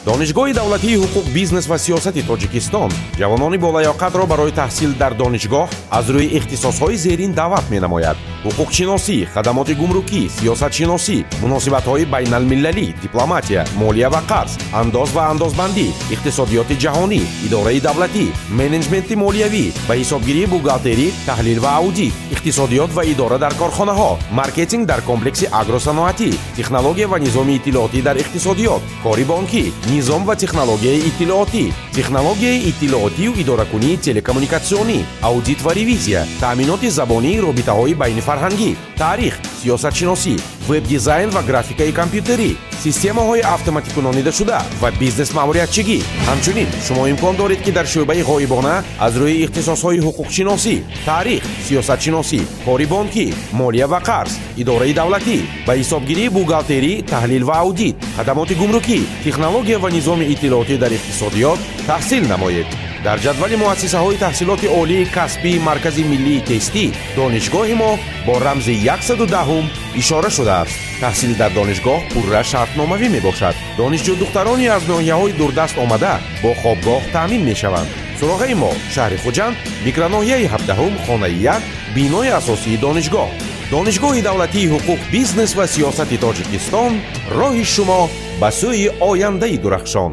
Донишгоҳи давлатии ҳуқуқ, бизнес ва сиёсати Тоҷикистон ҷавонони болаёқатро барои таҳсил дар донишгоҳ аз рӯи ихтисосҳои зерин даъват менамояд: ҳуқуқшиносӣ, хадамоти гумрукӣ, сиёсатшиносӣ, муносибатҳои байналмилалӣ, дипломатия, молия ва қарз, андоз ва андозбандӣ, иқтисодиёти ҷаҳонӣ, идораи давлатӣ, менеҷменти молиявӣ ва ҳисобгирии бухгалтерӣ, таҳлил ва аудит, иқтисодиёт ва идора дар корхонаҳо, маркетинг дар комплекси агросаноатӣ, технология ва низоми иттилоотӣ дар иқтисодиёт, кори бонкӣ, низом ва технологияи иттилоотӣ, технологияи иттилоотию идоракунии телекоммуникатсионӣ, аудит ва ревизия, таъминоти забонии робитаҳои байнифарҳангӣ, таърих, сиёсатшиносӣ, веб-дизайн ва графикаи компютерӣ, системаҳои автоматикунонидашуда ва бизнес-маъмуриятчигӣ. Ҳамчунин шумо имкон доред, ки дар шӯъбаи ғоибона аз рӯи ихтисосҳои ҳуқуқшиносӣ, таърих, сиёсатшиносӣ, кори бонкӣ, молия ва қарз, идораи давлатӣ, ба ҳисобгирии бухгалтерӣ, таҳлил ва аудит, хадамоти гумрукӣ, технология ва низоми иттилоотӣ дар иқтисодиёт таҳсил намоед. Дар ҷадвали муассисаҳои таҳсилоти олии касбии Маркази миллии тестӣ донишгоҳи мо бо рамзи 110 ишора шудааст. Таҳсил дар донишгоҳ пурра шартномавӣ мебошад. Донишҷӯдухтарони аз ноҳияҳои дурдаст омада бо хобгоҳ таъмин мешаванд. Суроғаи мо: шаҳри Хуҷанд, микроноҳияи 17, хонаи 1, бинои асосии донишгоҳ. Донишгоҳи давлатии ҳуқуқ, бизнес ва сиёсати Тоҷикистон: роҳи шумо ба сӯи ояндаи дурахшон.